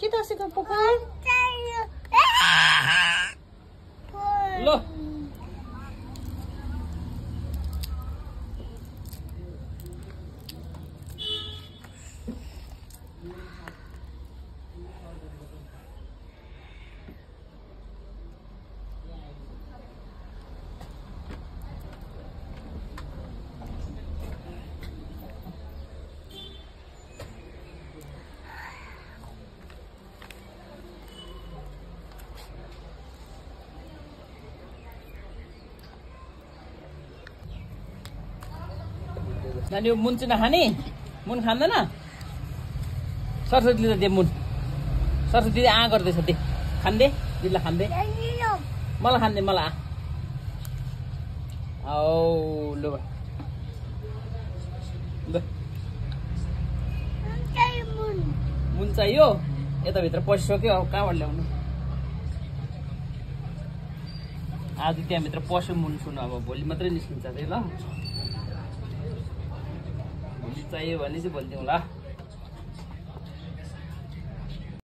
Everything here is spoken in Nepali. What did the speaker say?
के तर्सेको पोको ल नानी मुन चाहिँ नखाने मुन खाँदैन सरस्वतीले त दे मुन सरस्वतीले गर्दैछ दे खान्दे दिदीलाई खान्दे मलाई खान्दे मलाई औ ल मुन चाहियो यताभित्र पसिसक्यो अब कहाँबाट ल्याउनु आज त्यहाँभित्र पस्यो मुन सुन अब भोलि मात्रै निस्किन्छ अरे ल चाहियो भने चाहिँ भनिदिउँ ल